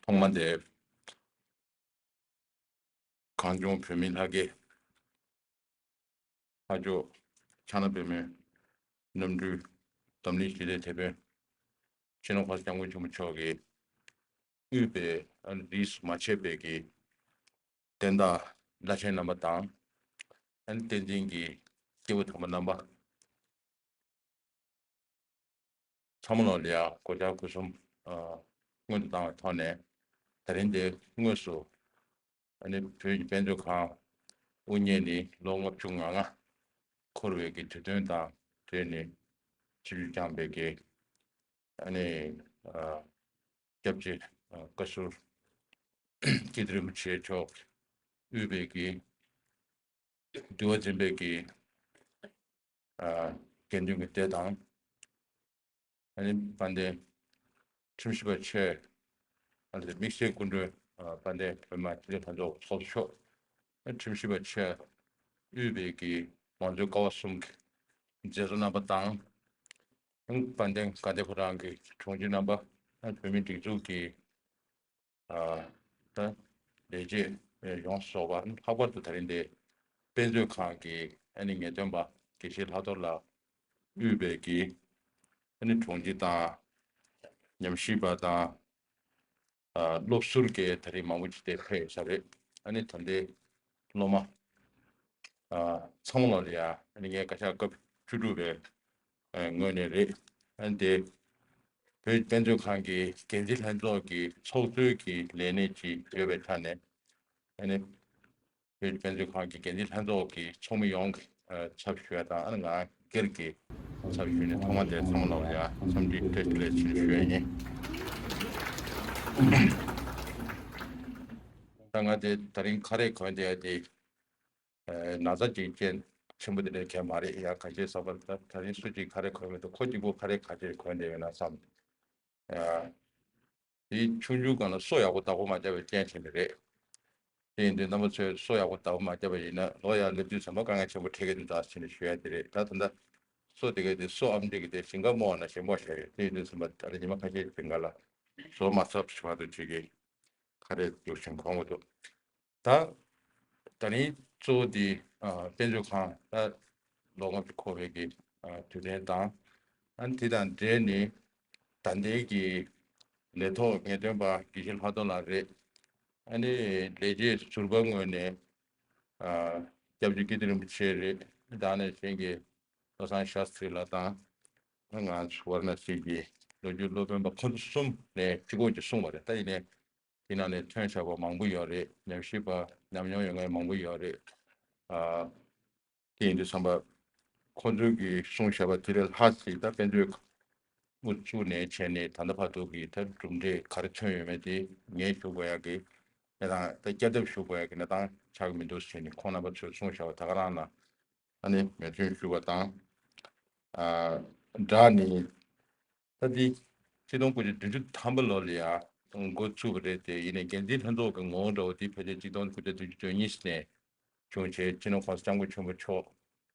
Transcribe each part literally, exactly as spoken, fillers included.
ཐོག་མ་དེ། གངས་ལྗོངས་བོད་མིའི་ལྷ་སྐལ། ལྷ་མཆོག་ཕྱག་ན་པདྨོའི་རྣམ་སྤྲུལ་འཛམ་གླིང་ཞི་བདེའི་དེད་དཔོན་སྤྱི་ནོར་༸གོང་ས་༸སྐྱབས་མགོན་ཆེན་པོ་མཆོག་གིས་དབུས་པའི་ཨ་ནི་རིས་སུ་མ་ཆད་པའི་གི་བསྟན་བདག་བླ་ཆེན་རྣམ་པ་དང་། ཨ་ནི་བསྟན་འཛིན་གྱི་སྐྱེས་བུ་དམ་པ་རྣམ་པ། ཚང་མ་ལོ་ལ་ཡ་གོ་ཆ་སྐུ་གསུམ་ཨ་སྔོན་དུ་བཏང་བའི་ཐོག་ནས། ད་རིང་འདིར་དངོས་སུ་ཨ་ནི་བོད་ཀྱི་དཔེ་མཛོད་ཁང་དབུ་བརྙེས་ནས་ལོ་ལྔ་བཅུ་ང་ལྔ་འཁོར་བའི་གི་དུས་སྟོན་དང་འབྲེལ་ནས་ཆིབས་བསྒྱུར་བསྐྱངས་པའི་གི་ཨ་ནི་ཨ་སྐྱབས་རྗེ་ཨ་བཀའ་ཟུར་ཀིརྟི་རིན་པོ་ཆེ་མཆོག་དབུས་པའི་གི་འདུལ་བ་འཛིན་པའི་གི་ཨ་དགེ་འདུན་གྱི་སྡེ་དང་། ཨ་ནི་དཔལ་ལྡན་ཁྲིམས་ཞིབ་པ་ཆེ། ཨ་ནི་དམིགས་བསལ་སྐུ་མགྲོན་ཨ་དཔལ་ལྡན་བོད་མི་མང་སྤྱི་འཐུས་ལྷན་ཚོགས་ཚོགས་གཙོ་མཆོག་ཨ་ཁྲིམས་ཞིབ་པ་ཆེ། དབུས་པའི་གི་མང་གཙོའི་ཀ་བ་གསུམ་གྱི་མཛད་གཙོ་རྣམ་པ་དང་། ཨ་ནི་དཔལ་ལྡན་དགའ་ལྡན་ཕོ་བྲང་གི་དྲུང་ཆེ་རྣམ་པ། ཨ་ནི་བོད་མིའི་སྒྲིག་འཛུགས་ཀྱི་ཨ་ད་ལས་བྱེད་ཡོངས་སུ་རྫོགས་པ། ལྷག་པར་དུ་ད་རིང་འདིར་དཔེ་མཛོད་ཁང་གི་ཨ་ནི་ངེས་སྟོན་པ་དགེ་བཤེས་ལྷག་རྡོར་ལགས་དབུས་པའི་གི་ཨ་ནི་དྲུང་ཆེ་དང་ཉམས་ཞིབ་པ་དང་ཨ་སློབ་ཟུར་གྱི་ད་རིང་མང་པོ་ཅིག་དེ་ཕེབས་ཡོད་ས་རེད། ཨ་ནི་ད་ལྟའི་སློབ་མ་ཨ་ཚང་མ་ལ་ཡ་ཨ་ནི་ངས་བཀའ་ཤག་སྐབས་བཅུ་དྲུག་པའི་ཨ་ངོས་ནས་རེད། ཨ་ནི་དེ་བོད་དཔེ་མཛོད་ཁང་གི་འགན་འཛིན་ལྷན་ཚོགས་ཀྱི་ཚོགས་གཙོའི་གི་ལས་གནས་ཅིག་ཡོད་པའི་ཆ་ནས། ཨ་ནི་བོད་དཔེ་མཛོད་ཁང་གི་འགན་འཛིན་ལྷན་ཚོགས་ཀྱི་ཚོགས་མི་ཡོངས་ཀྱི་ཨ་ཚབ་ཞུ་ཡ་དང་། ཨ་ནི་ང་སྒེར་གྱི་ཚབ་ཞུས་ནས་ཚང་མ་དེ་ཚང་མ་ལ་ཡ་འཚམས་འདྲི་བཀྲ་ཤིས་བདེ་ལེགས་ཞུ་ཞུ་ཡ་ཡིན། ད་ང་དེ་ད་རིང་ཁ་རས་གོན་བསྡད་ཡ་དེ། ཨ་ན་ཚ་ཅིག་རྐྱེན་ཆེན་པོ་དེ་འདྲ་གང་ཡང་མ་རེད། ཡ་ག་ཅེ་ཟ་བར་ད་ད་རིང་སུ་གཅིག་ཁ་རས་གོན་མེད་དུ་ཁོ་གཅིག་པོ་ཁ་རས་ག་ཅེ་གོན་བསྡད་ཡོད་ན་བསམ། ཨ་དེ་ཆུང་ཆུང་སྒང་ལ་སོ་ཡག་པོ་བདག་པོ་མ་བརྒྱབ་པའི་རྐྱེན་བྱས་ནས་རེད། དེ་ཡིན་དུས་རྣམ་པ་ཚོས་སོ་ཡག་པོ་བདག་པོ་མ་བརྒྱབ་པ་ཡིན་ན་ལོ་ཡར་སླེབས་དུས་ཙམ་པ་དཀའ་ངལ་ཆེན་པོ་འཕྲད་ཀྱི་འདུག་ད་ཟེར་ནས་ཞུ་ཡ་དེ་རེད། ད་ད་ལྟ་སོ་དེ་གས་དེ་སོ་ཨམ་ཅིག་གི་དེ་ཞིང་ཁ་རྨོ་བ་ན་ཞིམ་པོ་ཞིག་རེད། དེ་ཡིན་དུས་ཙམ་པ་ད་ལྟ་ཉི་མ་ཁ་ཤས་ཀྱི་རིང་ག་ལ་བཟོ་མ་ཚར་བར་དུ་ཅིག་གི་ཁ་རས་བླུགས་ཤིང་གོན་དགོས་འདུག་ད་ད་རིང་གཙོ་བོ་དེ་ཨ་དཔེ་མཛོད་ཁང་ད་ལོ་ལྔ་བཅུ་འཁོར་བའི་གི་ཨ་དུས་དྲན་དང་། ཨ་ནི་དེ་དང་འབྲེལ་ནས་ད་ལྟའི་གི་ལས་ཐོག་ངེས་སྟོན་པ་དགེ་བཤེས་ལྷག་རྡོར་ལགས་རེད། ཨ་ནི་ལས་བྱེད་ཟུར་པ་ངོས་ནས་ཨ་སྐྱབས་རྗེ་ཀིརྟི་རིན་པོ་ཆེ་རེད། ད་ནས་གཞན་གྱི་བློ་བཟང་ཤཱསྟྲི་ལགས་དང་། ང་ཚོ་ཝཱ་ར་ཎ་སི་གི་ལོ་རྒྱུས་སློབ་དཔོན་པ་ཁོང་ཚོ་གསུམ་ནས་གཅིག་པོ་གཅིག་གསུངས་པ་རེད། ད་ཡིན་ནའི་དེ་ནང་ནས་ཐོན་བཞག་པ་མང་པོ་ཡོད་རེད། ཉམས་ཞིབ་པ་ཉམས་མྱོང་ཡོད་མཁན་མང་པོ་ཡོད་རེད། ཨ་དེ་ཡིན་དུས་ཙམ་པ་ཁོང་ཚོས་ཀྱིས་གསུངས་བཞག་པ་དེ་ལས་ལྷག་ཅིག་ད་དཔེ་མཛོད་དབུ་བཙུགས་ནས་བྱས་ནས་ད་ལྟ་བར་དུ་གི་ད་གྲུབ་འབྲས་ག་རེ་ཐོན་ཡོད་མེད་དེ་ངས་ཞུ་དགོས་ཡག་གི་གནས་སྟངས། ད་བསྐྱར་ལྡབ་ཞུ་དགོས་ཡག་གི་གནས་སྟངས་ཆགས་ཀྱི་མི་འདུག་ཟེར་ནས་ཁོང་རྣམ་པ་ཚོས་གསུངས་བཞག་པ་ད་ག་རང་ལ་ཨ་ནི་མོས་མཐུན་ཞུ་བ་དང་། ཨ་སྦྲགས་ནས་ད་འདི་ཆིག་སྟོང་དགུ་བརྒྱ་བདུན་ཅུ་ཐམ་པ་ལོ་ལ་ཡང་འགོ་བཙུགས་པ་རེད་དེ། ཡིན་ནའི་འགན་འཛིན་ལྷན་ཚོགས་ཀྱི་ངོ་བོ་འདྲ་བོ་དེ་ཕལ་ཆེར་ཆིག་སྟོང་དགུ་བརྒྱ་བདུན་ཅུ་དོན་གཉིས་ནས་བྱུང་བྱས། སྤྱི་ནོར་༸གོང་ས་༸སྐྱབས་མགོན་ཆེན་པོ་མཆོག་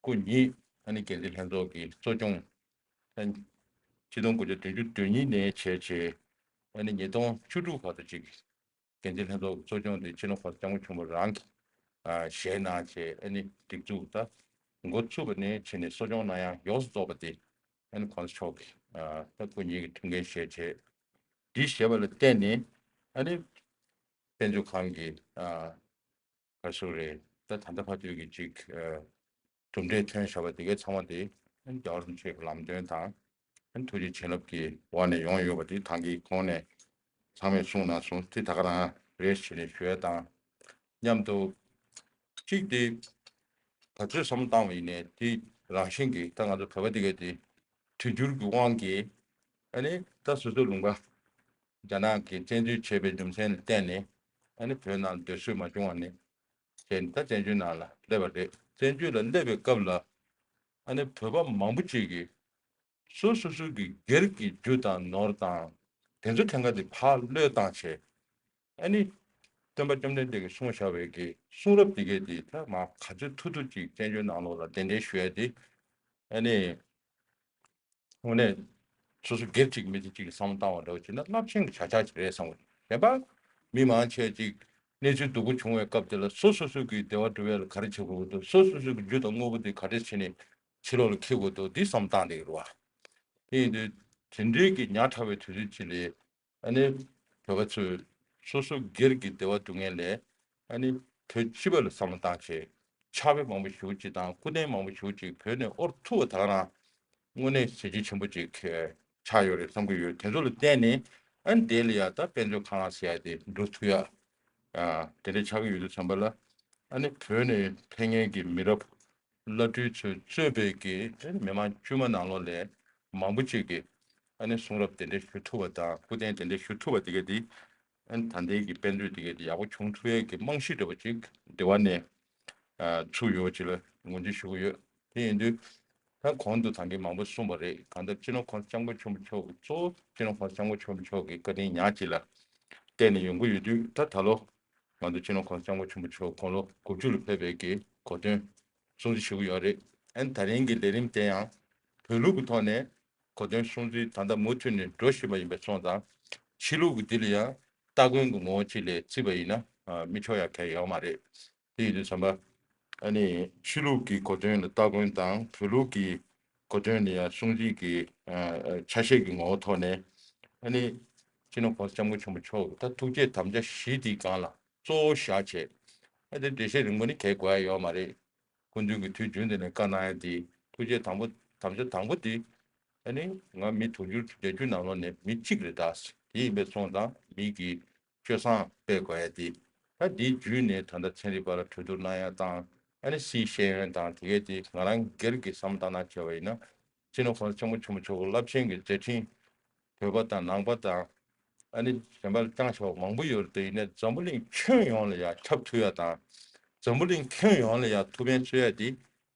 སྐུ་ཉིད་ཨ་ནི་འགན་འཛིན་ལྷན་ཚོགས་ཀྱི་གཙོ་སྐྱོང་། ཆིག་སྟོང་དགུ་བརྒྱ་བདུན་ཅུ་དོན་གཉིས་ནས་བྱས་བྱས་ཨ་ནི་ཉིས་སྟོང་བཅུ་དྲུག་བར་དུ་ཅིག་འགན་འཛིན་ལྷན་ཚོགས་ཀྱི་གཙོ་སྐྱོང་དེ་སྤྱི་ནོར་༸གོང་ས་༸སྐྱབས་མགོན་ཆེན་པོ་རང་གིས་ཨ་བཞེས་གནང་བྱས། ཨ་ནི་སྒྲིག་འཛུགས་ད་འགོ་ཚུགས་པ་ནས་བྱས་ནས་གསོ་སྐྱོང་གནང་ཡག་ཡོངས་སུ་རྫོགས་པ་དེ་ཨ་ནི་༸གོང་ས་མཆོག་གིས་ཨ་ད་སྐུ་ཉིད་ཀྱི་མཐུན་རྐྱེན་བཞེས་བྱས། འདི་བཞེས་པ་ལ་བརྟེན་ནས་ཨ་ནི་དཔེ་མཛོད་ཁང་གི་ཨ་ག་ཟེར་རེད། ད་ད་ལྟ་བར་དུ་གི་ཅིག་ཨ་གྲུབ་འབྲས་ཐོན་བཞག་པ་དེ་གའི་ཚང་མ་དེ་རྒྱལ་བ་རིན་པོ་ཆེ་གི་ལམ་སྟོན་དང་ཐུགས་རྗེ་བྱིན་རླབས་ཀྱི་འོག་ནས་ཡོང་ཡོད་པ་དེ་ད་གིན་གོང་ནས་ཚང་མས་གསུངས་གནང་སོང་། དེ་ད་ག་རང་རེད་ཟེར་ནས་ཞུ་ཡ་དང་མཉམ་དུ། གཅིག་དེ་ག་ཚོད་བསམ་བློ་བཏང་བ་ཡིན་ནའི་དེ་རང་བཞིན་གྱིས་ད་ང་ཚོ་བོད་པ་དེ་གའི་དེ་དུས་འགྱུར་གྱི་དབང་གིས་ ཨ་ནི་ད་སོ་སོའི་ལུང་པ་རྒྱ་ནག་གིས་བཙན་འཛུལ་བྱས་པའི་རྒྱུ་མཚན་ལ་བརྟེན་ནས་ཨ་ནི་བོད་ནང་སྡོད་སྲོལ་མ་བྱུང་བ་ནས་བྱས་ནས་ད་བཙན་བྱོལ་ནང་ལ་སླེབས་པ་རེད། བཙན་བྱོལ་ལ་སླེབས་པའི་སྐབས་ལ་ཨ་ནི་བོད་པ་མང་པོ་ཅིག་གིས་སོ་སོ་སོ་གི་སྒེར་གྱི་རྒྱུ་དང་ནོར་དང་དེ་ཚོ་ཐད་ཀར་དེ་ཕར་བློས་བཏང་བྱས། ཨ་ནི་སྟོན་པ་བཅོམ་ལྡན་འདས་ཀྱིས་གསུངས་བཞག་པའི་གི་གསུང་རབ་དེ་གས་དེ་ད་མ་ག་ཚོད་ཐུབ་ཐུབ་ཅིག་བཙན་བྱོལ་ནང་ལོགས་ལ་གདན་འདྲེན་ཞུ་ཡ་དེ་ཨ་ནི་དངོས་གནས་སོ་སོ་སྒེར་གཅིག་མི་ཚེ་གཅིག་གི་བསམ་བློ་བཏང་བ་འདྲ་བོ་བྱས་ན་རླབས་ཆེན་གྱི་བྱ་གཞག་ཅིག་རེད་བསམ་གི་འདུག་གཞན་པ་མི་མང་ཆེ་ཅིག་གནས་ཚུལ་སྡུག་པོ་བྱུང་བའི་སྐབས་དེ་ལ་སོ་སོ་སོ་གི་བདེ་བ་སྒྲུབ་ཡ་ལ་ག་རེ་བྱེད་དགོས་ཀྱི་འདུག་སོ་སོ་སོ་གི་རྒྱུ་དང་དངོས་པོ་དེ་ག་འདྲས་བྱས་ནས་ཕྱི་ལོགས་ལ་འཁྱེར་དགོས་འདུག་འདི་བསམ་བློ་བཏང་བསྡད་ཀྱི་རེད་བ། དེ་ཡིན་དུས་དེ་འདྲའི་གི་ཉག་ཕྲ་བའི་དུས་ཚོད་ཅིག་ལ། ཨ་ནི་བོད་པ་ཚོས་སོ་སོ་སྒེར་གྱི་བདེ་བ་སྒྲུབ་མཁན་ལས་ཨ་ནི་བོད་སྤྱི་པ་ལ་བསམ་བློ་བཏང་བྱས་ཕྱག་དཔེ་མང་པོ་ཞེ་པོ་ཅིག་དང་སྐུ་རྟེན་མང་པོ་ཞེ་པོ་ཅིག་བོད་ནས་དབོར་ཐུབ་པ་ད་ག་རང་དངོས་གནས་གཟི་བརྗིད་ཆེན་པོ་ཅིག་ཆགས་ཡོད་རེད་བསམ་གྱི་ཡོད། དེ་ཚོ་ལ་བརྟེན་ནས་ཨ་ནི་དེ་ལ་ཡ་ད་དཔལ་འབྱོར་ཁང་ཟེར་ཡ་དེ་འགྲོ་ཐུབ་ཡ་དེ་འདྲ་ཆགས་ཀྱི་ཡོད་དུས་ཙམ་པ་ལ་ཨ་ནི་བོད་ནས་ཕེབས་མཁན་གྱི་མི་རབས་བླ་སྤྲུལ་ཚོས་གཙོས་པའི་གི་མི་མང་དཀྱུས་མ་ནང་ལོགས་ལས་མང་པོ་ཅིག་གིས་ཨ་ནི་གསུང་རབ་དེ་འདྲ་ཞུ་ཐུབ་པ་དང་སྐུ་རྟེན་དེ་འདྲ་ཞུ་ཐུབ་པ་དེ་ག་དེ་ཨ་ནི་ད་ལྟའི་གི་དཔེ་མཛོད་དེ་ག་དེ་ཡག་པོ་བྱུང་ཐུབ་ཡས་ཀྱི་རྨང་གཞི་འདྲ་པོ་ཅིག་འདི་བ་ནས་ཚུགས་ཡོད་ཅེས་ལ་ངོས་འཛིན་ཞུ་གི་ཡོད། དེ་ཡིན་དུས་ད་གོང་དུ་ད་གིན་མང་པོ་གསུངས་པ་རེད། གང་ལྟར་སྤྱི་ནོར་༸གོང་ས་༸སྐྱབས་མགོན་ཆེན་པོ་མཆོག་གི་གཙོ་བོ་སྤྱི་ནོར་༸གོང་ས་༸སྐྱབས་མགོན་ཆེན་པོ་མཆོག་གི་བཀའ་དྲིན་ཉག་གཅིག་ལ་བརྟེན་ནས་ཡོང་གི་ཡོད་དུས་ད་ད་ལོ། ང་ཚོ་སྤྱི་ནོར་༸གོང་ས་༸སྐྱབས་མགོན་ཆེན་པོ་མཆོག་དགུང་ལོ་དགུ་བཅུ་ལ་ཕེབས་པའི་གི་གོ་སྟོན་སྲུང་བརྩི་ཞུ་གི་ཡོད་རེད། ཨ་ནི་ད་རིང་གི་ལས་རིམ་དེ་ཡང་བོད་ལུགས་ཀྱི་ཐོག་ནས་གོ་སྟོན་སྲུང་བརྩི་ད་ལྟ་མུ་མཐུད་ནས་འགྲོ་བཞིན་པ་ཡིན་པའི་སོང་ཙང་ཕྱི་ལུགས་ཀྱི་འདི་ལ་ཡང་སྟ་གོན་གྱི་ངོ་བོ་ཅིག་ལས་བརྩིས་པ་ཡིན་ན་མི་ཆོག་ཡ་གང་ཡོད་མ་རེད། དེ་ཡིན་དུས་ཙམ་པ་ཨ་ནི་ཕྱི་ལུགས་ཀྱི་གོ་སྟོན་ལ་སྟ་གོན་དང་བོད་ལུགས་ཀྱི་གོ་སྟོན་ལ་ཡང་སྲུང་བརྩི་གི་ཆ་ཤས་ཀྱི་ངོ་བོ་ཐོག་ནས་ཨ་ནི་སྤྱི་ནོར་༸གོང་ས་༸སྐྱབས་མགོན་ཆེན་པོ་མཆོག་གི་ད་ཐུགས་བསྐྱེད་དམ་བཅའ་བཞི་དེའི་སྒང་ལ། གཙོ་བོ་བཞག་བྱས། ཨ་དེ་འགྲེལ་བཤད་རིང་པོ་ནི་གང་ཡང་དགོས་ཡ་ཡོད་མ་རེད། སྐུ་མདུན་གྱིས་དུས་རྒྱུན་དུ་ནས་བཀའ་གནང་ཡ་དེ་ཐུགས་བསྐྱེད་དང་པོ་དམ་བཅའ་དང་པོ་དེ། ཨ་ནི་ང་མི་དུང་ཕྱུར་བརྒྱད་ཅུ་ནང་ལོགས་ནས་མི་གཅིག་རེད་ད། དེ་ཡིན་པའི་སོང་ཙང་མི་གི་སྤྱོད་བཟང་སྤེལ་དགོས་ཡ་དེ། ད་དེའི་བརྒྱུད་ནས་ད་ལྟ་ཚན་རིག་པ་ལ་གྲོས་བསྡུར་གནང་ཡ་དང་ཨ་ནི་སྲིད་ཤེས་ཡོན་དང་དེ་གས་དེ་ང་རང་སྒེར་གྱི་བསམ་བློ་བཏང་ན་བྱས་པ་ཡིན་ན། སྤྱི་ནོར་༸གོང་ས་༸སྐྱབས་མགོན་ཆེན་པོ་མཆོག་གི་རླབས་ཆེན་གྱི་མཛད་འཕྲིན། བོད་པ་དང་ནང་པ་དང་། ཨ་ནི་གཞན་པ་ལ་བཅངས་བཞག་པ་མང་པོ་ཡོད་རེད། དེ་ཡིན་ནའི་འཛམ་བུ་གླིང་ཁྱོན་ཡོངས་ལ་ཡང་ཁྱབ་ཐུབ་ཡ་དང་། འཛམ་བུ་གླིང་ཁྱོན་ཡོངས་ལ་ཡང་ཐུགས་ཕན་གསོས་ཡ་དེ་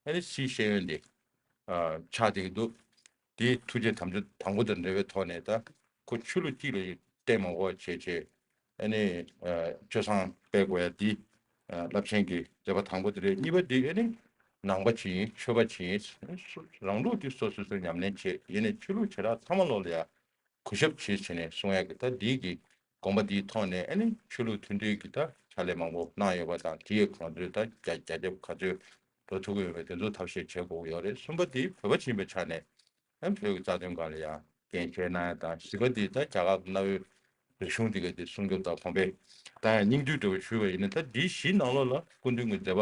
ཨ་ནི་སྲིད་ཤེས་ཡོན་དེ་ཆགས་བསྡད་ཀྱི་འདུག་དེའི་ཐུགས་རྗེ་དམ་བཅའ་དང་པོ་དང་འབྲེལ་བའི་ཐོག་ནས་ད་ཁོ་ཆོས་ལུགས་གཅིག་ལ་བརྟེན་མ་དགོས་པ་བྱས་བྱས། ཨ་ནི་སྤྱོད་བཟང་སྤེལ་དགོས་ཡ་འདི་རླབས་ཆེན་གྱི་མཛད་པ་དང་པོ་དེ་རེད། གཉིས་པ་འདི་ཨ་ནི་ནང་པ་ཅིག་ཡིན་ཆོས་པ་ཅིག་ཡིན། རང་ལུགས་འདི་སོ་སོ་སོས་ཉམས་ལེན་བྱེད། ཡིན་ནའི་ཆོས་ལུགས་བྱེ་བྲག་ཚང་མ་ལོག་ལ་ཡ་གུས་ཞབས་བྱེད་བྱས་ནས་གསུང་ཡ་གི་ད་འདི་གི་དགོངས་པ་འདིའི་ཐོག་ནས་ཨ་ནི་ཆོས་ལུགས་མཐུན་སྒྲིལ་གྱི་ད་ཕྱག་ལས་མང་པོ་གནང་ཡོད་པ་དང་དེ་ཡི་གང་ཚོད་ད་རྒྱ་རྒྱ་ཁྱབ་ག་ཚོད་འགྲོ་ཐུབ་ཀྱི་ཡོད་པའི་དེ་ཚོ་ཐབས་ཤེས་བྱེད་དགོས་ཀྱི་ཡོད་རེད། གསུམ་པ་འདི་བོད་པ་ཡིན་པའི་ཆ་ནས། ཨ་བོད་ཀྱི་རྩ་དོན་སྒང་ལ་ཡང་འགན་འཁྱེར་གནང་ཡ་དང་། བཞི་པ་འདི་ད་རྒྱ་གར་གྱི་གནའ་བོའི་རིག་གཞུང་འདི་ག་དེ་སྲུང་སྐྱོབ་དང་གོང་འཕེལ་གཏང་ཡ་སྙིང་བསྡུས་འདྲ་བོ་ཞུས་པ་ཡིན་ན། ད་འདི་བཞི་ནང་ལོགས་ལ་སྐུ་མདུན་གྱི་མཛད་པ་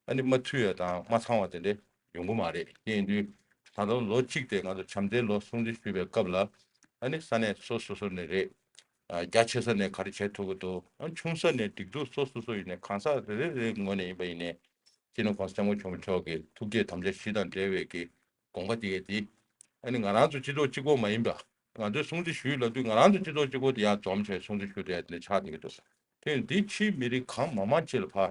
ཨ་ནི་མ་ཐུལ་ཡ་དང་མ་ཚང་བ་དེ་འདྲ་ཡོང་གི་མ་རེད། དེ་ཡིན་དུས་ད་ལོ་ལོ་གཅིག་དེ་ང་ཚོ་བྱམས་བརྩེའི་ལོ་སྲུང་བརྩི་ཞུས་པའི་སྐབས་ལ་ཨ་ནི་ས་གནས་སོ་སོ་སོ་ནས་རེད། ཨ་རྒྱ་ཆེ་ས་ནས་ག་རེ་བྱེད་ཐུབ་ཀྱི་འདུག་ཨ་ཆུང་ས་ནས་སྒྲིག་འཛུགས་སོ་སོ་སོ་ཡིན་ནའི་གང་ཟག་རེ་རེ་རེའི་ངོས་ནས་ཡིན་པ་ཡིན་ནའི་སྤྱི་ནོར་༸གོང་ས་༸སྐྱབས་མགོན་ཆེན་པོ་མཆོག་གི་ཐུགས་བསྐྱེད་དམ་བཅའ་བཞི་དང་འབྲེལ་བའི་གི་དགོངས་པ་དེ་གས་དེ། ཨ་ནི་ང་རང་ཚོ་སྤྱི་ཚོགས་གཅིག་པོ་མ་ཡིན་པ། ང་ཚོས་སྲུང་བརྩི་ཞུས་ལབ་དུས་ང་རང་ཚོ་སྤྱི་ཚོགས་གཅིག་པོ་དེ་ཡར་འཛོམས་བྱས་སྲུང་བརྩི་ཞུ་བསྡད་ཡ་དེ་འདྲ་ཆགས་བསྡད་ཀྱི་འདུག་དེ་ཡང་འདི་ཕྱིའི་མི་རིགས་གང་མང་མང་ཅིག་ལ་ཕར་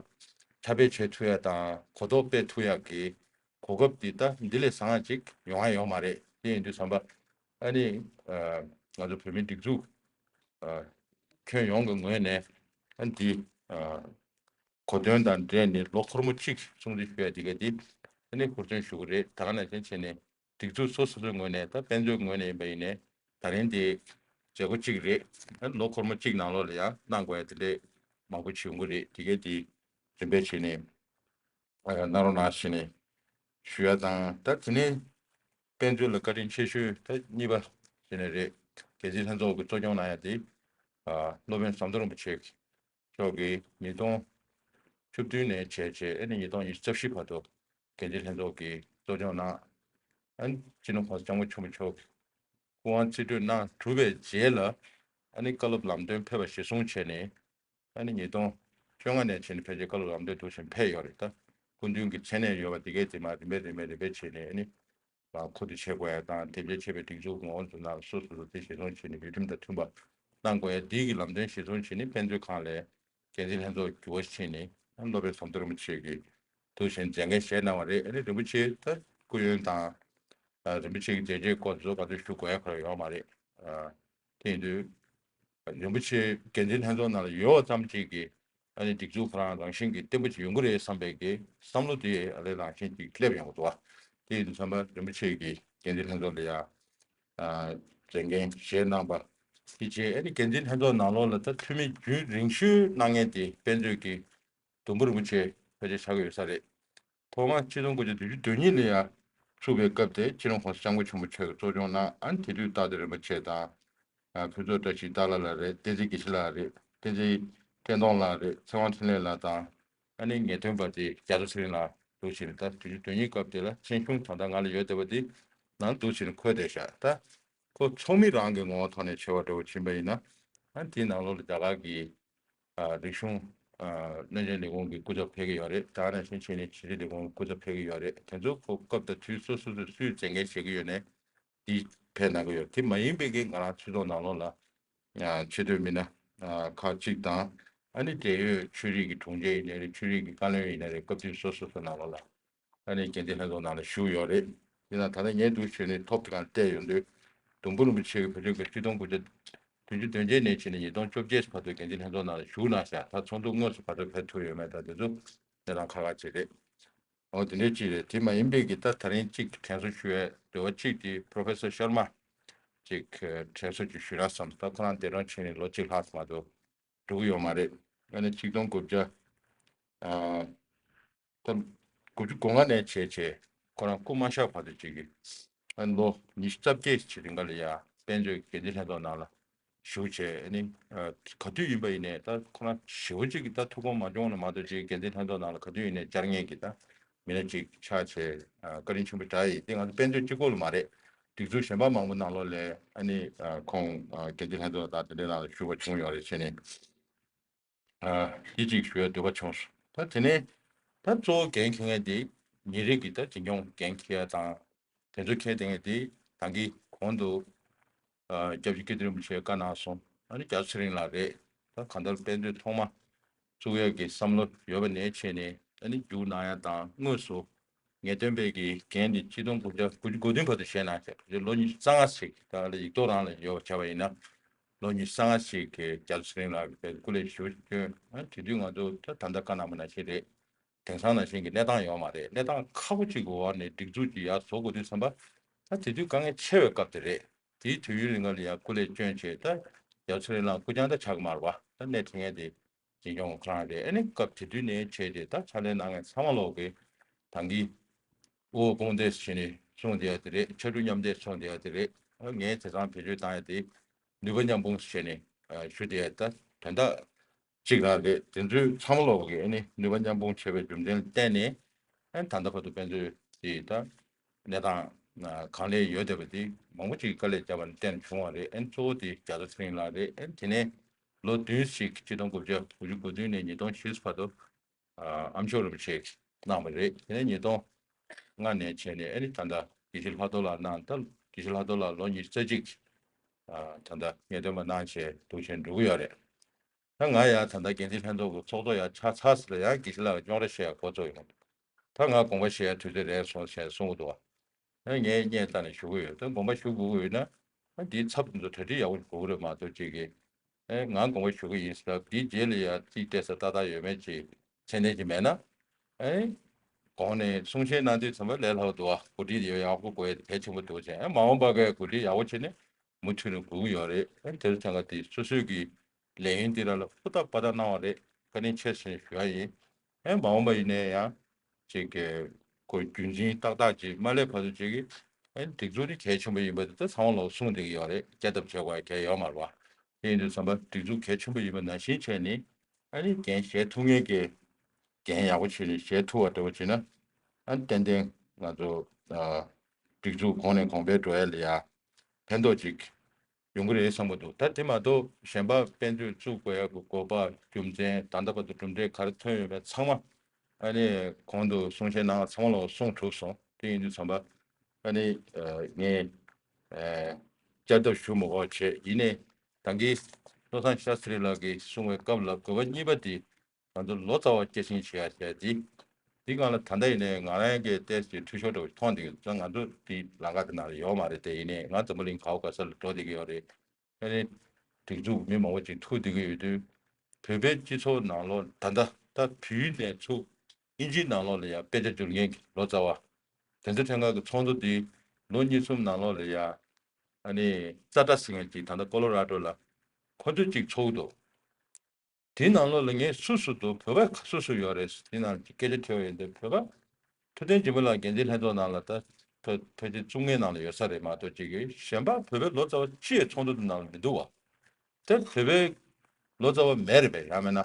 ཁྱབ་སྤེལ་བྱེད་ཐུབ་ཡ་དང་གོ་རྟོགས་སྤེལ་ཐུབ་ཡ་གི་གོ་སྐབས་འདི་ད་འདི་ལས་བཟང་ཡ་ཅིག་ཡོང་ཡ་ཡོད་མ་རེད། དེ་ཡིན་དུས་ཙམ་པ་ཨ་ནི་ང་ཚོ་བོད་མིའི་སྒྲིག་འཛུགས་ཁྱོན་ཡོངས་ཀྱི་ངོས་ནས་ཨ་ནི་འདི་གོ་སྟོན་དང་འབྲེལ་ནས་ལོ་འཁོར་མོ་གཅིག་སྲུང་བརྩི་ཞུ་ཡ་དེ་ག་དེ་ཨ་ནི་ཧུར་བརྩོན་ཞུ་གི་རེད། ད་ག་ནང་བཞིན་བྱས་ནས་སྒྲིག་འཛུགས་སོ་སོ་སོའི་ངོས་ནས་ད་དཔལ་འབྱོར་ངོས་ནས་ཡིན་པ་ཡིན་ནའི་ད་རིང་དེ་མཛད་སྒོ་གཅིག་རེད། ཨ་ནི་ལོ་འཁོར་མོ་གཅིག་ནང་ལོགས་ལ་ཡང་གནང་དགོས་ཡ་དེ་འདྲས་མང་པོ་ཅིག་ཡོང་གི་རེད། དེ་ག་དེ་རིམ་པས་བྱས་ནས་གནང་རོགས་གནང་ཞེས་ནས་ཞུ་ཡ་དང་། ད་དེ་ནས་དཔལ་འབྱོར་ལ་བཀའ་དྲིན་ཆེ་ཤོས་ད་གཉིས་པ་དེ་ནས་རེད། རྒྱལ་སྲིད་ལྷན་ཚོགས་ཀྱིས་གཙོ་སྐྱོང་གནང་ཡ་དེ་སློབ་དཔོན་ཟམ་གདོང་རིན་པོ་ཆེ་མཆོག་གིས་ཉིས་སྟོང་བཅུ་བདུན་ནས་བྱས་བྱས་ཨ་ནི་ཉིས་སྟོང་ཉི་ཤུ་རྩ་བཞི་བར་དུ་རྒྱལ་སྲིད་ལྷན་ཚོགས་ཀྱིས་གཙོ་སྐྱོང་གནང་། ཨ་ནི་སྤྱི་ནོར་༸གོང་ས་༸སྐྱབས་མགོན་ཆེན་པོ་མཆོག་གིས་སྐུ་དབང་རྩིས་སྤྲོད་གནང་གྲུབ་པའི་རྗེས་ལ་ཨ་ནི་བཀའ་སློབ་ལམ་སྟོན་ཕེབས་པ་གཞིར་བཟུང་བྱས་ནས་ཨ་ནི་ཉིས་སྟོང་བཅོ་ལྔ་ནས་བྱས་ནས་ཕལ་ཆེར་བཀའ་སློབ་ལམ་སྟོན་འདུག་བཞིན་ཕེབས་ཡོད་རེད། ད་སྐུ་མདུན་གྱི་མཚན་གནས་ཡོད་པ་དེ་གས་དེ་མར་རིམ་པས་རིམ་པས་རིམ་པས་བྱས་ནས་ཨ་ནི་ ལ་མཁོ་བསྡུ་བྱེད་དགོས་ཡ་དང་དེབ་སྐྱེལ་བྱས་པའི་སྒྲིག་འཛུགས་ངོ་བོ་ཚོ་ནང་ལ་སོ་སོ་སོ་དེ་གཞིར་བཟུང་བྱས་ནས་ཡུལ་ཁྲིམས་དང་མཐུན་པ་གནང་དགོས་ཡ་འདི་གི་ལམ་སྟོན་གཞིར་བཟུང་བྱས་ནས་དཔེ་མཛོད་ཁང་ལས་འགན་འཛིན་ལྷན་ཚོགས་འགྱུར་བ་ཕྱིན་ནས་སློབ་དཔོན་ཟམ་གདོང་རིན་པོ་ཆེ་གིས་འདུག་བཞིན་མཛད་འགན་བཞེས་གནང་བ་རེད། ཨ་ནི་རིན་པོ་ཆེ་ད་སྐུ་ཡོན་དང་རིན་པོ་ཆེ་གི་མཛད་རྗེས་སྐོར་ཚོ་ག་ཚོད་ཞུ་དགོས་ཡ་ག་རེ་ཡོད་མ་རེད། དེ་ཡིན་དུས་རིན་པོ་ཆེ་འགན་འཛིན་ལྷན་ཚོགས་ནང་ལ་ཡོད་པ་ཙམ་གཅིག་གིས་ཨ་ནི་སྒྲིག་འཛུགས་ཁོ་རང་རང་བཞིན་གྱིས་བརྟན་པོ་ཅིག་ཡོང་གི་རེད་བསམ་པའི་གི་བསམ་བློ་དེ་ཨ་ལས་རང་བཞིན་གྱིས་སླེབས་ཡོང་གི་འདུག་བ། དེ་ཡིན་དུས་ཙམ་པ་རིན་པོ་ཆེ་གིས་འགན་འཛིན་ལྷན་ཚོགས་ལ་ཡ་མཛད་འགན་བཞེས་གནང་པ་དེ་བྱས་ཨ་ནི་འགན་འཛིན་ལྷན་ཚོགས་ནང་ལོགས་ལ་ད་འཐུས་མི་རྒྱུན་རིང་ཤོས་གནང་མཁན་དེ་དཔེ་མཛོད་ཀྱི་དུམ་བུ་རིན་པོ་ཆེ་ཕལ་ཆེར་ཆགས་ཀྱི་ཡོད་ས་རེད། ཐོག་མར་ཆིག་སྟོང་དགུ་བརྒྱ་བདུན་ཅུ་དོན་གཉིས་ལ་ཡང་ཚུགས་པའི་སྐབས་དེ་སྤྱི་ནོར་༸གོང་ས་༸སྐྱབས་མགོན་ཆེན་པོ་མཆོག་གིས་གཙོ་སྐྱོང་གནང་། ཨ་ནི་དེ་དུས་རྟ་དེ་རིན་པོ་ཆེ་དང་། ཨ་ཕུན་ཚོགས་བཀྲ་ཤིས་རྟ་ལགས་ལགས་རེད། བསྟན་འཛིན་དགེ་བཤེས་ལགས་རེད། བསྟན་འཛིན་བཀྲས་མཐོང་ལགས་རེད། ཚེ་དབང་འཕྲིན་ལས་ལགས་དང་། ཨ་ནི་ངེས་སྟོན་པ་དེ་རྒྱ་མཚོ་ཚེ་རིང་ལགས་འདུག་བྱས་ནས་ད་བདུན་ཅུ་དོན་གཉིས་སྐབས་དེ་ལ་མཚན་གཞུང་ད་ལྟ་ང་ལ་ཡོད་བསྡད་པ་དེ་ནང་འདུག་བྱས་ནས་འཁོད་བསྡད་ཤག་ད་ཁོ་ཚོགས་མི་རང་གི་ངོ་བོ་ཐོག་ནས་བྱས་པ་འདྲ་བོ་ཕྱིན་པ་ཡིན་ན། ཨ་དེའི་ནང་ལོགས་ལ་རྒྱ་གར་གྱི་ཨ་རིག་གཞུང་ཨ་བློན་ཆེན་ལས་ཁུངས་ཀྱི་སྐུ་ཚབ་ཕེབས་ཀྱི་ཡོད་རེད། དེ་ནང་བཞིན་བྱས་ནས་ཕྱི་དྲིལ་ལས་ཁུངས་ཀྱི་སྐུ་ཚབ་ཕེབས་ཀྱི་ཡོད་རེད། དེ་ཚོ་ཁོ་སྐབས་དང་དུས་སོ་སོ་སོས་སུས་མཛད་འགན་བཞེས་ཀྱི་ཡོད་ནའི་འདི་ཕེབས་གནང་གི་ཡོད། དེ་མ་ཡིན་པའི་གི་ང་རང་ཆོས་ཚོགས་ནང་ལོགས་ལ་ཨ་ཆེ་བསྟོད་མི་སྣ་ཨ་ཁག་ཅིག་དང་། ཨ་ནི་འབྲེལ་ཡོད་ཆོས་རིག་གི་དྲུང་ཆེ་ཡིན་ནའི་རེད། ཆོས་རིག་གི་བཀའ་བློན་ཡིན་ནའི་རེད། སྐབས་དུས་སོ་སོ་སོ་ནང་ལོགས་ལ་ཨ་ནི་འགན་འཛིན་ལྷན་ཚོགས་ནང་ལ་ཞུགས་ཡོད་རེད། དེ་ན་ད་ལྟ་ངས་འདུག་བྱས་ནས་ཐོབ་དེ་གང་བལྟས་ཡོང་དུས་དུམ་བུ་རིན་པོ་ཆེ་གི་བོད་ལྗོངས་ཀྱི་ཆིག་སྟོང་དགུ་བརྒྱ་བདུན་ཅུ་དོན་བརྒྱད་ནས་བྱས་ནས་ཉིས་སྟོང་བཅོ་བརྒྱད་བར་དུ་འགན་འཛིན་ལྷན་ཚོགས་ནང་ལ་ཞུགས་གནང་ཤག་ད་ཚོགས་འདུ་དངོས་སུ་ག་ཚོད་ཕེབས་ཐུབ་ཡོད་མེད་དང་དེ་ཚོ་གནས་སྟངས་ཁག་ཁག་ཅིག་རེད། འོ་དེ་འདྲའི་ཅིག་རེད། དེ་མ་ཡིན་པའི་གི་ད་ད་རིང་གཅིག་དྲན་གསོ་ཞུ་བའི་འདོད་པ་གཅིག་དེ་Professor Sharma་ཅིག་དྲན་གསོ་ཅིག་ཞུ་ན་བསམ། ད་ཁོ་རང་འདས་གྲོངས་བྱས་ནས་ལོ་གཅིག་ལྷག་ཙམ་མ་གཏོགས་འགྲོ་གི་ཡོད་མ་རེད། ཨ་ནི་ཆིག་སྟོང་དགུ་བརྒྱ་ཨ་ད་དགུ་བཅུ་གོ་ལྔ་ནས་བྱས་བྱས་ཁོ་རང་སྐུ་མ་གཤེགས་བར་དུ་ཅིག་གི་ཨ་ནི་ལོ་ཉི་ཤུ་རྩ་བརྒྱད་ཅིག་རིང་ག་ལ་ཡ་དཔལ་འབྱོར་འགན་འཛིན་ལྷན་ཚོགས་ནང་ལ་བཞུགས་བྱས། ཨ་ནི་ཨ་ག་དུས་ཡིན་པ་ཡིན་ནའི་ད་ཁོ་རང་ཞེ་པོ་ཅིག་གི་ད་ཐུགས་དགོངས་མ་བྱུང་ན་མ་གཏོགས་ཅིག་འགན་འཛིན་ལྷན་ཚོགས་ནང་ལ་ག་དུས་ཡིན་ནའི་བཅར་མཁན་གྱི་ད་མི་སྣ་ཅིག་ཆགས་བྱས་ཨ་བཀའ་དྲིན་ཆེན་པོ་འདྲ་ཡིན། དེ་ང་ཚོ་དཔལ་འབྱོར་གཅིག་པོ་ལ་མ་རེད། སྒྲིག་འཛུགས་གཞན་པ་མང་པོ་ནང་ལོགས་ལ་ཨ་ནི་ཨ་ཁོང་ཨ་འགན་འཛིན་ལྷན་ཚོགས་དང་དེ་འདྲའི་ནང་ལ་ཞུགས་པ་བྱུང་ཡོད་རེད་བྱས་ནས། ཨ་འདི་གཅིག་ཞུ་ཡ་འདོད་པ་བྱུང་སོང་། ད་དེ་ནས་ད་གཙོ་བོ་འགན་འཁྱེར་མཁན་དེ་ཉིན་རེ་གི་ད་འཛིན་སྐྱོང་འགན་འཁྱེར་ཡ་དང་དེ་ཚོ་འཁྱེར་བསྡད་མཁན་དེ་ད་གིན་གོང་དུ་ཨ་སྐྱབས་རྗེ་ཀིརྟི་རིན་པོ་ཆེས་བཀའ་གནང་སོང་། ཨ་ནི་རྒྱ་མཚོ་ཚེ་རིང་ལགས་རེད། ད་གང་ལྟར་དཔེ་མཛོད་ཐོག་མ་བཙུགས་ཡ་གི་བསམ་བློ་ཡོད་པ་ནས་བྱས་ནས་ཨ་ནི་རྒྱུགས་གནང་ཡ་དང་དངོས་སུ་ངེས་སྟོན་པའི་གི་འགན་དེ་ཆིག་སྟོང་དགུ་བརྒྱ་དགུ་བཅུ་གོ་བདུན་བར་དུ་བཞེས་གནང་བྱས། ལོ་ཉི་ཤུ་རྩ་ལྔ་ཞིག་ད་ལ་ཡིག་ཐོག་རང་ལ་ཡོད་པ་བྱས་པ་ཡིན་ན། ལོ་ཉི་ཤུ་རྩ་ལྔ་ཞིག་གི་རྒྱ་མཚོ་ཚེ་རིང་ལགས་ཀྱི་སྐུ་ལས་ཞུ་བྱོན། ཨ་དེ་དུས་ང་ཚོ་ད་ད་ལྟ་བཀའ་གནང་བ་ནང་བཞིན་རེད། དེང་སང་ནང་བཞིན་གྱི་གནས་སྟངས་ཡོད་མ་རེད། གནས་སྟངས་ཁག་པོ་ཅིག་གི་འོག་ནས་སྒྲིག་འཛུགས་ཅིག་ཡར་བཟོ་དགོས་དུས་ཙམ་པ། ད་དེ་དུས་དཀའ་ངལ་ཆེ་བའི་སྐབས་དེ་རེད། དེའི་དུས་ཡུན་རིང་ལ་ཡང་སྐུ་ལས་བསྐྱོན་བྱས། ད་རྒྱ་མཚོ་ཚེ་རིང་ལགས་སྐུ་རྐྱང་ད་ཆགས་ཀྱི་མ་རེད་པ། ད་སྣེ་ཁྲིད་མཁན་དེ་འཛིན་སྐྱོང་ཁོ་རང་རེད། ཨ་ནི་སྐབས་དེ་དུས་ནས་བྱས་ཏེ་ད་ཕྱག་ལས་གནང་མཁན་ཚང་མ་ལོག་གི་ད་གིན་དབུ་འོག་དཔུང་སྡེ་ཟེར་ནས་གསུངས་བསྡད་ཡ་དེ་རེད། ཕྱར་གྲུ་མཉམ་འདེགས་གསུངས་བསྡད་ཡ་དེ་རེད། ཨ་ངས་དེང་སང་བེད་སྤྱོད་བཏང་ཡ་དེ་ནུས་པ་མཉམ་སྤུངས་ཟེར་ནས་ཨ་ཞུ་བསྡད་ཡ་ད་དོན་དག་ཅིག་རང་རེད། དེ་ཚོའི་ཚང་མ་ལོག་གི་ཨ་ནི་ནུས་པ་མཉམ་སྤུངས་བྱས་པའི་རྒྱུ་མཚན་ལ་བརྟེན་ནས་ཨ་ནི་ད་ལྟ་བར་དུ་དཔེ་མཛོད་དེ་ད་གནས་སྟངས་གང་ལེགས་ཡོད་བསྡད་པ་དེ་མང་པོ་ཅིག་དཀའ་ལས་བརྒྱབ་པ་ལ་བརྟེན་བྱུང་བ་རེད། ཨ་ནི་གཙོ་བོ་དེ་རྒྱ་མཚོ་ཚེ་རིང་ལགས་རེད། ཨ་ནི་དེ་ནས་ལོ་བདུན་ཞིག་ཆིག་སྟོང་དགུ་བརྒྱ་དགུ་བཅུ་གོ་བདུན་ནས་ཉིས་སྟོང་བཞི་བར་དུ་ཨ་ཨ་མཆོག་རིན་པོ་ཆེ་གནང་བ་རེད། དེ་ནས་ཉིས་སྟོང་ལྔ་ནས་བྱས་ནས་ཨ་ནི་ད་ལྟ་དགེ་བཤེས་ལྷག་རྡོར་ལགས་གནང་། ད་དགེ་བཤེས་ལྷག་རྡོར་ལགས་ལོ་ཉི་ཤུ་རྩ་གཅིག་ཨ་ད་ལྟ་ངེས་སྟོན་པ་གནང་བྱས་འདུག་བྱས་འགྲོ་གི་ཡོད་རེད། ད་ང་ཡང་ད་ལྟ་འགན་འཛིན་ལྷན་ཚོགས་ཀྱི་ཚོགས་གཙོ་ཡང་ཆགས་ཚར་ཟེར་ལ་ཡང་དགེ་བཤེས་ལགས་ཀྱི་སྐྱོང་ར་བཤད་ཡ་འགོ་བཙུགས་ཡོང་། ད་ང་དགོངས་པ་བཞེས་ཡ་དུས་ཚོད་རན་སོང་ཞེས་གསུང་གི་འདུག་བ། ཨ་ངས་བརྙན་བལྟས་ནས་ཞུ་གི་ཡོད། ད་དགོངས་པ་ཞུ་དགོས་ཀྱི་ཡོད་ན་ཨ་འདིའི་ཚབ་འདི་ཚོ་གྲ་སྒྲིག་ཡག་པོ་དགོས་ཀྱི་རེད་མ་གཏོགས་ཅིག་གིས་ཨེ་ང་དགོངས་པ་ཞུ་གི་ཡིན་ཟེར་ལབ་དེའི་རྗེས་ལ་ཡ་རྩིས་སྤྲད་ས་ཏག་ཏག་ཡོད་མེད་ཅིག་མཚན་གནས་ཅིག་མེད་ན། ཨེ་གོང་ནས་གསུང་བཤད་གནང་དུས་ཙམ་པ་ལས་སླ་པོ་འདུག་བ། གོ་སྒྲིག་ཡག་པོ་དགོས་ཡ་དེ་གལ་ཆེན་པོ་འདུག་ཅེས། ཨེ་མ་འོངས་པ་གའི་གོ་སྒྲིག་ཡག་པོ་བྱས་ནས་མུ་མཐུད་ནས་དགོས་ཀྱི་ཡོད་རེད། ཨེ་དེར་ཐད་ཀ་དེ་སོ་སོའི་གི་ལས་ཡུན་དེ་ར་ལ་ཧུར་ཐག་པ་ཐག་གནང་བ་རེད། བཀའ་དྲིན་ཆེ་ཞེས་ཞུ་ཡ་ཡིན། ཨེ་མ་འོངས་པ་ཡིན་ནའི་ཡང་ཅིག་གི་ཁོ་རྒྱུན་འཛིན་ཏག་ཏག་ཅིག་མ་སླེབས་བར་དུ་ཅིག་གི་ཨེ་སྒྲིག་འཛུགས་དེ་གལ་ཆེན་པོ་ཡིན་པ་དེ་ད་ཚང་མ་ལོག་གསུངས་བསྡད་ཀྱི་ཡོད་རེད། བསྐྱར་ལྡབ་བྱེད་དགོས་ཡ་གལ་ཡོད་མ་རེད་བ། དེ་ཡིན་དུས་ཙམ་པ་སྒྲིག་འཛུགས་གལ་ཆེན་པོ་ཡིན་པ་ནང་བཞིན་བྱས་ནས་ཨ་ནི་འགན་བཞེས་ཐུབ་མཁན་གྱི་འགན་ཡག་པོ་བྱས་ནས་བཞེས་ཐུབ་པ་འདྲ་བོ་བྱས་ན་ཨ་ནི་ཏན་ཏན་ང་ཚོ་ཨ་སྒྲིག་འཛུགས་གོང་ནས་གོང་འཕེལ་འགྲོ་ཡ་ལ་ཡ་ཕན་ཐོགས་ཅིག་ཡོང་གི་རེད་བསམ་གྱི་འདུག་ད་དེ་མ་གཏོགས་གཞན་པ་དཔེ་མཛོད་བཙུགས་དགོས་ཡ་གི་དགོས་པ་རྒྱུ་མཚན་ད་ལྟ་བར་དུ་གྲུབ་འབྲས་ག་རེ་ཐོན་ཡོད་མེད་ཚང་མ་ཨ་ནི་གོང་དུ་གསུང་བཤད་གནང་བ་ཚང་མ་ལ་གསུངས་གྲུབ་སོང་། དེ་ཡིན་དུས་ཙམ་པ་ ཨ་ནི་ངས་བསྐྱར་ལྡབ་ཞུ་མི་དགོས་བྱས། ཡིན་ནའི་ད་གིན་བློ་བཟང་ཤཱསྟྲི་ལགས་ཀྱིས་གསུངས་པའི་སྐབས་ལ་དགོས་པ་གཉིས་པ་དེ། ང་ཚོ་ལོ་ཙཱ་བ་སྐྱེད་སྲིང་བྱེད་ཡ་བྱས་དེ། དེ་སྒང་ལ་ད་ལྟ་ཡིན་ནའི་ང་རང་གི་ཏོག་ཙམ་འཐུས་ཤོར་འདྲ་བོ་མཐོང་བསྡད་ཀྱི་འདུག་ང་ཚོ་དེ་ལམ་ཁ་དེ་ནང་ལ་ཡོད་མ་རེད་དེ། ཡིན་ནའི་ང་འཛམ་བུ་གླིང་ག་བ་ག་ས་ལ་འགྲོ་བསྡད་ཀྱི་ཡོད་རེད། ཨ་ནི་སྒྲིག་འཛུགས་མི་མང་པོ་ཅིག་ཐུག་བསྡད་ཀྱི་ཡོད་དུས། བོད་པའི་སྤྱི་ཚོགས་ནང་ལོགས་ད་ལྟ་ད་བོད་ཡིག་ནས་ཚུར་དབྱིན་ཇིའི་ནང་ལོགས་ལ་ཡང་དཔེ་ཆ་བསྒྱུར་མཁན་གྱི་ལོ་ཙཱ་བ། དེ་ཚོ་ཐད་ཀར་གྱི་ཚོགས་འདུ་འདི་ལོ་གཉིས་གསུམ་ནང་ལོགས་ལ་ཡང་ཨ་ནི་ཙ་ཏྲ་ཟེར་མཁན་ཅིག་ད་ལྟ་ཀོ་ལོ་ར་ཌོ་ལ་ཁོ་ཚོ་ཅིག་ཚོགས་འདུག་དེའི་ནང་ལོགས་ལ་ངས་སུ་སུ་འདུག་བོད་པ་སུ་སུ་ཡོད་རེད། དེ་ནང་སྐད་ཆ་དྲིས་པ་ཡིན་དུས། བོད་པ་ཐུབ་བསྟན་སྦྱིན་པ་ལགས་འགན་འཛིན་ལྷན་ཚོགས་ནང་ལ་ད་ཕལ་ཕལ་ཆེར་བཅུ་ལྔའི་ནང་ལ་ཡོད་ས་རེད་མ་གཏོགས། ཅིག་གིས་གཞན་པ་བོད་པའི་ལོ་ཙཱ་བ་སྤྱི་ཡི་ཚོགས་འདུ་དེ་ནང་ལ་མི་འདུག་བ། དེ་བོད་པའི་ལོ་ཙཱ་བ་མེད་རེད་པས། ཡང་མིན་ན་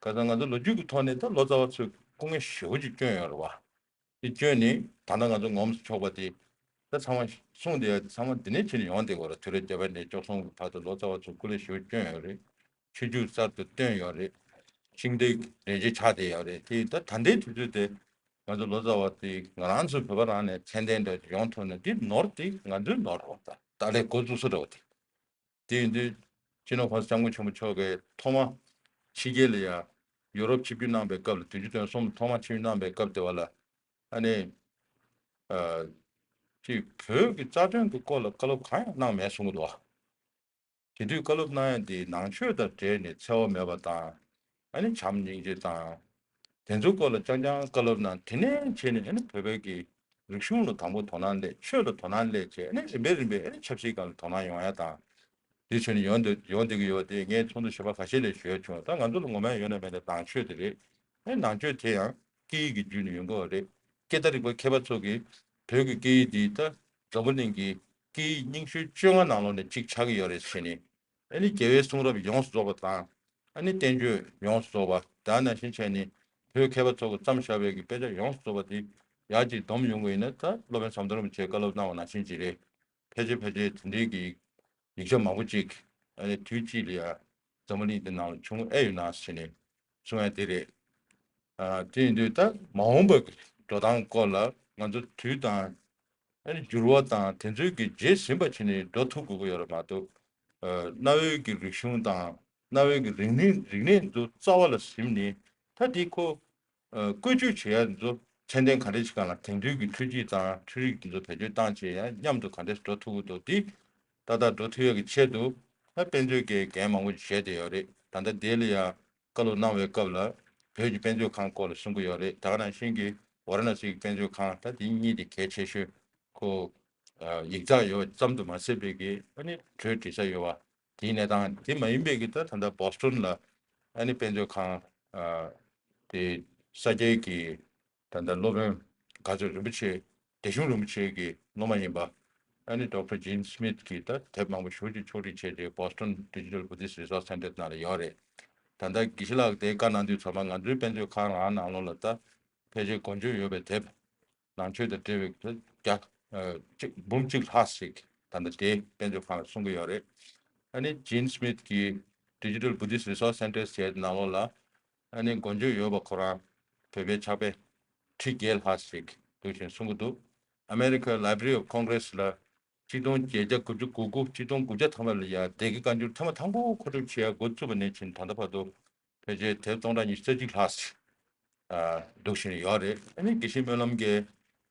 ཁ་སང་ང་ཚོ་ལོ་རྒྱུས་ཀྱི་ཐོག་ནས་ད་ལོ་ཙཱ་བ་ཚོས་སྐུ་ངལ་ཞེ་པོ་ཅིག་བསྐྱོན་ཡོད་རེད་བ། དེ་བསྐྱོན་ནས་ད་ལྟ་ང་ཚོ་ངོམ་ཆོག་པ་དེ། ད་ཚང་མ་གསུངས་བསྡད་ཡ་དེ་ཚང་མ་འདི་ནས་ཕྱིན་ནས་ཡོང་བསྡད་ཀྱི་ཡོད་རེད། དུས་རབས་བརྒྱད་པ་ནས་བཅུ་གསུམ་གྱི་བར་དུ་ལོ་ཙཱ་བ་ཚོ་སྐུ་ལས་ཞེ་པོ་བསྐྱོན་ཡོད་རེད། ཆོས་བརྒྱུད་གསར་དུ་བཏོན་ཡོད་རེད། ཤིང་རྟའི་རས་ཆས་ཆགས་བསྡད་ཡོད་རེད། དེ་ད་ད་ལྟའི་དུས་ཚོད་དེ་ང་ཚོ་ལོ་ཙཱ་བ་དེ་ང་རང་ཚོ་བོད་པ་རང་ནས་མཚན་ལྡན་འདྲ་ཡོང་ཐུབ་ན། དེ་ནོར་དེ་ང་ཚོའི་ནོར་རེད་བ། ད་ད་ལས་འགོ་བཙུགས་ས་འདྲ་བ་དེ། དེ་ཡིན་དུས་སྤྱི་ནོར་༸གོང་ས་༸སྐྱབས་མགོན་ཆེན་པོ་མཆོག་གིས་ཐོག་མ་ཕྱི་རྒྱལ་ལ་ཡ་ཡུ་རོབ་ཆིབས་བསྒྱུར་གནང་པའི་སྐབས་ལ། བདུན་ཅུ་དོན་གསུམ་ཐོག་མ་ཆིབས་བསྒྱུར་གནང་པའི་སྐབས་དེ་བ་ལ། ཨ་ནི་ཨ་ཅིག་བོད་ཀྱི་རྩ་དོན་གྱི་སྐོར་ལ་བཀའ་སློབ་གང་ཡང་གནང་མེད་གསུང་གི་འདུག་བ། དེ་དུས་བཀའ་སློབ་གནང་ཡ་དེ་ནང་ཆོས་དང་འབྲེལ་ནས་འཚེ་བ་མེད་པ་དང་། ཨ་ནི་བྱམས་སྙིང་རྗེ་དང་། དེ་ཚོའི་སྐོར་ལ་རྐྱང་རྐྱང་བཀའ་སློབ་གནང་། དེ་ནས་བྱས་ནས་ཨ་ནི་བོད་པའི་གི་རིག་གཞུང་ལ་དང་པོ་དོ་སྣང་སླེབས། ཆོས་ལ་དོ་སྣང་སླེབས་བྱས། ཨ་ནི་རིམ་པས་རིམ་པས་ཨ་ནི་ཆབ་སྲིད་སྒང་ལ་དོ་སྣང་ཡོང་ཡ་དང་། དེ་བྱས་ནས་ཡོང་བསྡད་ཡོང་བསྡད་ཀྱི་ཡོད་དེ། ངས་ཚོགས་འདུ་གཞན་པ་ཁ་ཤས་ལ་ཞུས་བྱུང་། ད་ང་ཚོ་ལ་ངོ་མ་ཡོད་ན་མེད་ན་ནང་ཆོས་དེ་རེད། ཨ་ནི་ནང་ཆོས་དེ་ཡང་སྐད་ཡིག་གི་བརྒྱུད་ནས་ཡོང་གི་ཡོད་རེད། སྐད་བརྡ་རིག་པ་མཁས་པ་ཚོ་གིས་བོད་ཀྱི་སྐད་ཡིག་འདི་ད་འཛམ་བུ་གླིང་གི་སྐད་ཡིག་རྙིང་ཤོས་བཅོ་ལྔ་ནང་ལོགས་ནས་གཅིག་ཆགས་ཀྱི་ཡོད་རེད་ཟེར་ནས། ཨ་ནི་རྒྱལ་བའི་གསུང་རབ་ཡོངས་སུ་རྫོགས་པ་དང་། ཨ་ནི་བསྟན་བཅོས་ཡོངས་སུ་རྫོགས་པ། དེ་ནང་བཞིན་བྱས་ནས་བོད་མཁས་པ་ཚོ་གིས་བརྩམས་བཞག་པའི་གི་དཔེ་ཆ་ཡོངས་སུ་རྫོགས་པ་དེ་ཡར་ཅིག་བསྡོམས་ཡོང་གི་ཡིན་ན། ད་སློབ་དཔོན་ཟམ་གདོང་རིན་པོ་ཆེས་བཀའ་སློབ་གནང་བ་ནང་བཞིན་ཅིག་རེད། ཕལ་ཆེར་ཕལ་ཆེར་དེ་འདྲའི་གི་ཡིག་ཆ་མང་པོ་ཅིག་ཨ་ནི་དུས་གཅིག་ལ་ཡ་འཛམ་བུ་གླིང་འདི་ནང་ལ་བྱུང་ཨེ་ཡོད་ན་ཟེར་ནས་གསུང་ཡ་དེ་རེད། ཨ་དེ་ཡིན་དུས་ད་མ་འོངས་པ་གི་འགྲོ་སྟངས་སྐོར་ལ་ང་ཚོ་དུས་དང་ཨ་ནི་འགྱུར་བ་དང་དེ་ཚོའི་གི་རྗེས་ཟིན་པ་བྱས་ནས་འགྲོ་ཐུབ་དགོས་ཀྱི་ཡོད་རེད་མ་གཏོགས། ཨ་གནའ་བོའི་གི་རིག་གཞུང་དང་གནའ་བོའི་གི་རིག་གནས་རིག་གནས་ཚོ་རྩ་བ་ལ་ཟིན་ནས། ད་དེ་ཁོ་ཨ་བཀོལ་སྤྱོད་བྱེད་ཡ་ཚོ་ཚད་ལྡན་ག་འདྲ་ཞིག་སྒང་ལ་དེང་དུས་ཀྱི་འཕྲུལ་ཆས་དང་འཕྲུལ་རིག་དེ་ཚོ་བེད་སྤྱོད་བཏང་བྱས་ཡ་མཉམ་དུ་ག་འདྲ་འགྲོ་ཐུབ་ཀྱི་འདུག་དེ་ཏག་ཏག་འགྲོ་ཐུབ་ཡ་གི་ཆེད་དུ། ད་དཔེ་མཛོད་ཀྱིས་འགན་མང་པོ་བཞེས་བསྡད་ཡོད་རེད། ད་ལྟ་དེ་ལ་ཡ་བཀའ་སློབ་གནང་བའི་སྐབས་ལ་བོད་ཀྱི་དཔེ་མཛོད་ཁང་སྐོར་ལ་གསུང་གི་ཡོད་རེད། ད་ག་ནང་བཞིན་གྱི་ཝཱ་ར་ཎ་སིའི་དཔེ་མཛོད་ཁང་། ད་དེ་གཉིས་དེ་གལ་ཆེ་ཤོས། ཁོ་ཨ་ཡིག་ཚགས་ཡོད་ཙམ་དུ་མ་ཟད་པའི་གི་ཨ་ནི་གྲོས་འབྲི་ས་ཡོད་པ། དེའི་གནས་སྟངས་དེ་མ་ཡིན་པའི་གི་ད་ད་ལྟ་བོ་སི་ཊོན་ལ་ཨ་ནི་དཔེ་མཛོད་ཁང་ཨ་དེ་ས་སྐྱའི་གི་ད་ལྟ་སློབ་དཔོན་དགའ་ཚོར་རིན་པོ་ཆེ། བདེ་གཤོངས་རིན་པོ་ཆེ་གི་སློབ་མ་ཡིན་པ་ཨ་ནི་ཌོག་ཊར་ཇེན་སི་མིཐ་གིས་ད་དེབ་མང་པོ་ཞེ་པོ་ཅིག་ཕྱོགས་སྒྲིག་བྱས་ཏེ་བོ་སི་ཊོན་ཌི་ཇི་ཊལ་བུ་དིསྟ་རི་སོར་སི་སེན་ཊར་ནང་ལ་ཡོད་རེད། ད་ལྟ་དགེ་བཤེས་ལགས་དེ་བཀའ་གནང་དུས་ཚང་མ་ང་ཚོའི་དཔེ་མཛོད་ཁང་རང་ནང་ལོགས་ལ་ད་ཕལ་ཆེར་མགོ་མཇུག་ཡོད་པའི་དེབ། ནང་ཆོས་དང་འབྲེལ་བའི་བརྒྱ་ཨ་གཅིག་འབུམ་གཅིག་ལྷག་ཞིག་ད་ལྟ་དེ་དཔེ་མཛོད་ཁང་ལ་གསུང་གི་ཡོད་རེད། ཨ་ནི་ཇེན་སི་མིཐ་གི་Digital Buddhist Resource Centers ཟེར་ནང་ལོགས་ལ་ཨ་ནི་མགོ་མཇུག་ཡོད་པ་ཁོ་རང་བོད་པའི་ཕྱག་དཔེ་ཁྲི་བརྒྱད་ལྷག་ཞིག་འདུག་ཅེས་གསུང་གི་འདུག་ཨ་མེ་རི་ཁའི་Library of Congress ལ་གཅིག་སྟོང་བརྒྱད་བརྒྱ་དགུ་བཅུ་གོ་དགུ། གཅིག་སྟོང་དགུ་བརྒྱ་ཐམ་པ་ལ་ཡ་སྡེ་དགེ་བཀའ་འགྱུར་ཐེངས་མ་དང་པོ་མཁོ་སྒྲུབ་བྱེད་ཡ་འགོ་བཙུགས་པ་ནས་བྱས་ད་ལྟ་བར་དུ་ཕལ་ཆེར་དེབ་སྟོང་ཕྲག་ཉི་ཤུ་རྩ་གཅིག་ལྷག་ཅིག་ཨ་འདུག་བཞིན་ཡོད་རེད། ཨ་ནི་དགེ་བཤེས་སྨོན་ལམ་གྱིས་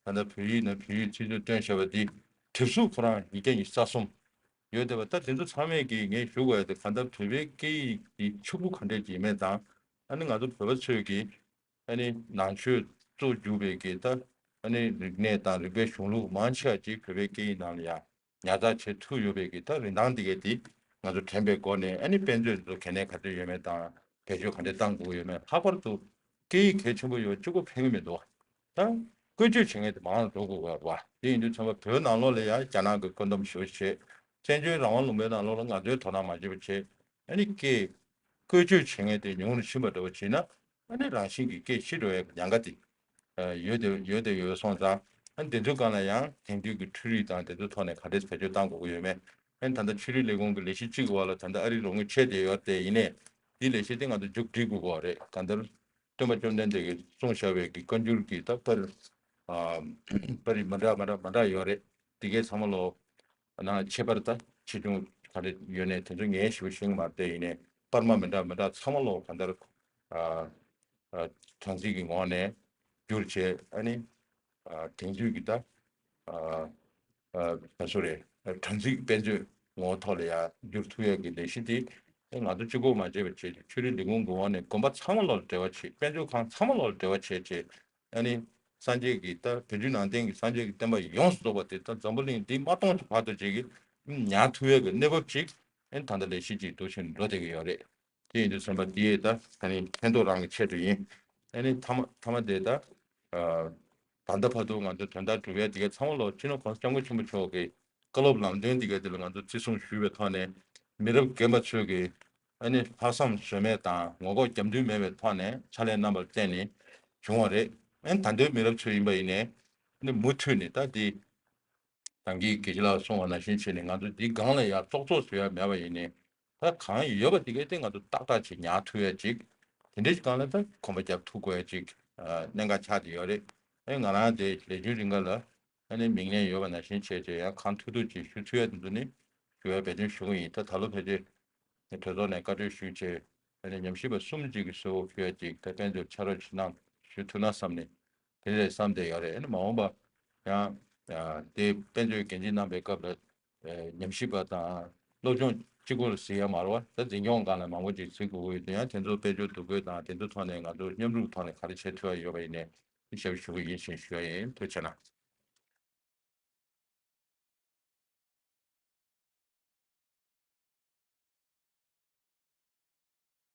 ད་ལྟ་བོད་ཡིག་ནང་བོད་ཡིག་ཚིག་མཛོད་བཏོན་བཞག་པ་འདི་གྲིབ་གཟུགས་ཁོ་རང་ཉིས་བརྒྱ་ཉི་ཤུ་རྩ་གསུམ་ཡོད་བསྡད་པ། ད་དེ་ཚོ་ཚང་མས་ཀྱིས་ངས་ཞུ་དགོས་ཡ་དེ་གང་ལྟར་བོད་པའི་སྐད་ཡིག་འདི་ཕྱུག་པོ་ག་འདྲས་ཅིག་ཡིན་མིན་དང་། ཨ་ནི་ང་ཚོ་བོད་པ་ཚོས་ཀྱིས་ཨ་ནི་ནང་ཆོས་གཙོ་གྱུར་པའི་གི་ད་ཨ་ནི་རིག་གནས་དང་རིག་པའི་གཞུང་ལུགས་མང་ཆེ་བ་ཅིག་བོད་པའི་སྐད་ཡིག་ནང་ལ་ཡང་ཉར་ཚགས་བྱེད་ཐུབ་ཡོད་པའི་གི་ད་རིན་ཐང་འདི་གའི་དེ་ང་ཚོ་དྲན་པའི་སྒོ་ནས། ཨ་ནི་དཔེ་མཛོད་ཚོ་གལ་གནད་ག་ཚོད་ཡོད་མེད་དང་། བེད་སྤྱོད་ག་འདྲས་གཏང་དགོས་ཡོད་མེད། ལྷག་པར་དུ་སྐད་ཡིག་གལ་ཆེན་པོ་ཡོད་གཅིག་པོ་ཕན་གི་མི་འདུག་ད་བཀོལ་སྤྱོད་བྱེད་མཁན་དེ་མང་རུ་འགྲོ་དགོས་པ་རེད་བ། དེ་ཡིན་དུས་ཚང་མ་བོད་ནང་ལོགས་ལ་ཡང་རྒྱ་ནག་གི་བཀོད་འདོམས་ཞེ་པོ་བྱས། བཙན་བྱོལ་རང་དབང་ལུང་པའི་ནང་ལོགས་ལ་ང་ཚོའི་དོ་སྣང་མ་བྱེད་པ་བྱས། ཨ་ནི་སྐད་བཀོལ་སྤྱོད་བྱེད་མཁན་དེ་ཉུང་རུ་ཕྱིན་པ་འདྲ་བོ་བྱས་ན། ཨ་ནི་རང་བཞིན་གྱིས་སྐད་ཤི་འགྲོ་བའི་ཉེན་ཁ་དེ་ཡོད་དེ་ཡོད་དེ་ཡོད་སོང་ཙང་། ཨ་ནི་དེ་ཚོའི་སྒང་ལ་ཡང་དེང་དུས་ཀྱི་འཕྲུལ་རིག་དང་དེ་ཚོའི་ཐོག་ནས་ག་འདྲས་བེད་སྤྱོད་གཏང་དགོས་ཀྱི་ཡོད་མེད། ཨ་ནི་ད་ལྟ་ཆོས་རིག་ལས་ཁུངས་ཀྱི་ལས་གཞི་གཅིག་གི་འོག་ལ་ད་ལྟ་ཨ་རིའི་རོགས་དངུལ་ཆད་བསྡད་ཡོད་དེ། ཡིན་ནའི་དེའི་ལས་གཞི་དེ་ང་ཚོ་མཇུག་སྒྲིལ་དགོས་ཀྱི་རེད། གང་ལྟར་སྟོན་པ་བཅོམ་ལྡན་འདས་ཀྱིས་གསུངས་བཞག་པའི་གི་བཀའ་འགྱུར་གྱི་ད་པར་ ཨ་པར་རིས་མི་འདྲ་མི་འདྲ་མི་འདྲ་ཡོད་རེད། དེ་གའི་ཚང་མ་ལོ་ན་ཁྱད་པར་ད་ཆེ་ཆུང་ག་རེ་ཡོད་ནས་དེ་ཚོ་ངས་ཞིབ་ཤེས་ཀྱི་མ་རེད། དེ་ཡིན་ནས་པར་མ་མི་འདྲ་མི་འདྲ་ཚང་མ་ལོ་ག་འདྲ་ཨ་ཨ་གྲངས་རྩིས་ཀྱི་ངོས་ནས་བསྒྱུར་བྱས། ཨ་ནི་ཨ་དེང་དུས་ཀྱི་ད་ཨ་ཨ་ག་ཚོད་རེད། གྲངས་རྩིས་དཔེ་མཛོད་ངོ་ཐོག་ལ་ཡ་བསྒྱུར་ཐུབ་ཡ་གི་ལས་གཞི་དེ་ང་ཚོ་གཅིག་པོ་མ་བྱས་པ་བྱས་ཏེ་ཆོས་རིག་ལས་ཁུངས་ཀྱི་འོག་ནས་དགོན་པ་ཚང་མ་ལོ་ལ་འབྲེལ་བ་བྱེད། དཔེ་མཛོད་ཁང་ཚང་མ་ལོ་ལ་འབྲེལ་བ་བྱས་བྱས། ཨ་ནི་སངས་རྒྱས་ཀྱི་ད་བོད་བརྒྱུད་ནང་བསྟན་གྱི་སངས་རྒྱས་ཀྱི་བསྟན་པ་ཡོངས་སུ་རྫོགས་པ་དེ་ད་འཛམ་བུ་གླིང་འདི་མ་སྟོངས་ཀྱི་བར་དུ་ཅིག་གི་ཉར་ཐུབ་ཡ་གི་གནས་བབ་ཅིག་ཨ་ནི་ད་ལྟ་ལས་གཞི་ཅིག་འདུག་བྱས་ནས་འགྲོ་བསྡད་ཀྱི་ཡོད་རེད། དེ་ཡིན་དུས་ཙམ་པ་དེ་ད་ད་ནི་ཕན་ཐོགས་རང་གི་ཆེད་དུ་ཡིན། ཨ་ནི་མཐའ་མ་མཐའ་མ་དེ་ད་ཨ་ད་ལྟ་བར་དུ་ང་ཚོ་དོན་དག་སྒྲུབ་ཡ་དེ་ག་ཚང་མ་ལོ་སྤྱི་ནོར་༸གོང་ས་༸སྐྱབས་མགོན་ཆེན་པོ་མཆོག་གི་བཀའ་སློབ་ལམ་སྟོན་དེ་ག་དེ་ལ་ང་ཚོ་བརྩི་སྲུང་ཞུས་པའི་ཐོག་ནས་མི་རབས་རྒན་པ་ཚོས་ཀྱི་ཨ་ནི་ལྷག་བསམ་ཟོལ་མེད་དང་ངོ་ལྐོག་རྒྱབ་མདུན་མེད་པའི་ཐོག་ནས་ཕྱག་ལས་གནང་བར་བརྟེན་ནས་བྱུང་བ་རེད། ཨ་ནི་ད་ལྟའི་མི་རབས་ཚོས་ཡིན་པ་ཡིན་ནའི་ཨ་ནི་མུ་མཐུད་ནས་ད་དེ་ད་གིན་དགེ་བཤེས་ལགས་གསུངས་པ་ནང་བཞིན་བྱས་ནས་ང་ཚོ་འདི་སྒང་ལ་ཡར་བཙོག་བཙོག་བཟོ་ཡ་མེད་པ་ཡིན་ནའི་ད་གང་ཡོད་པ་དེ་གའི་སྟེང་ང་ཚོ་ཏག་ཏག་ཅིག་ཉར་ཐུབ་ཡ་ཅིག་དེ་འདྲའི་སྒང་ལ་ད་གོམ་པ་རྒྱབ་ཐུབ་དགོས་ཡ་ཅིག་ཨ་གནད་འགག་ཆགས་བསྡད་ཡོད་རེད། ཨ་ནི་ང་རང་དེ་ལས་རྒྱུན་རིང་ག་ལ་ཨ་ནི་མིག་ནས་ཡོད་པ་ནང་བཞིན་བྱས་བྱས་ཡང་གང་ཐུབ་ཐུབ་ཅིག་ཞུ་ཚུལ་ཡ་དེ་ཚོ་ནི་ཞུ་ཡ་འབད་བརྩོན་ཞུ་གི་ཡིན། ད་ད་ལོ་ཕལ་ཆེར་གྲོས་ཚོགས་ནས་བཀའ་འཁྲོལ་ཞུས་བྱས་ཨ་ནི་ཉམས་ཞིབ་པ་གསུམ་ཅིག་གི་གསོལ་བ་ཕུལ་ཡ་ཅིག་ད་དཔལ་འབྱོར་ཕྱག་རོགས་ཅིག་གནང་ཞུ་ཐུབ་ན་བསམ་ནས་དེ་རེད་བསམ་བསྡད་ཡོད་རེད། ཨ་ནི་མ་འོངས་པ་ཡང་ཨ་དེ་དཔལ་འབྱོར་འགན་འཛིན་གནང་པའི་སྐབས་ལ་ཨ་ཉམས་ཞིབ་པ་དང་སློབ་སྦྱོང་གཅིག་པོ་ལ་གཟིགས་ཡ་མ་རེད་བ། ད་འཛིན་སྐྱོང་སྒང་ལ་མང་པོ་ཅིག་གཟིགས་དགོས་ཀྱི་ཡོད་དུས་ཡང་དེ་ཚོ་དཔལ་འབྱོར་འདུ་འགོད་དང་དེ་ཚོ་ཐོག་ནས་ང་ཚོ་མཉམ་རུབ་ཐོག་ནས་ག་རེ་བྱེད་ཐུབ་ཡ་ཡོད་པ་ཡིན་ནའི་ཞབས་ཞུ་གི་ཡིན་ཞེས་ཞུ་ཡ་ཡིན། ཐུགས་རྗེ་གནང་།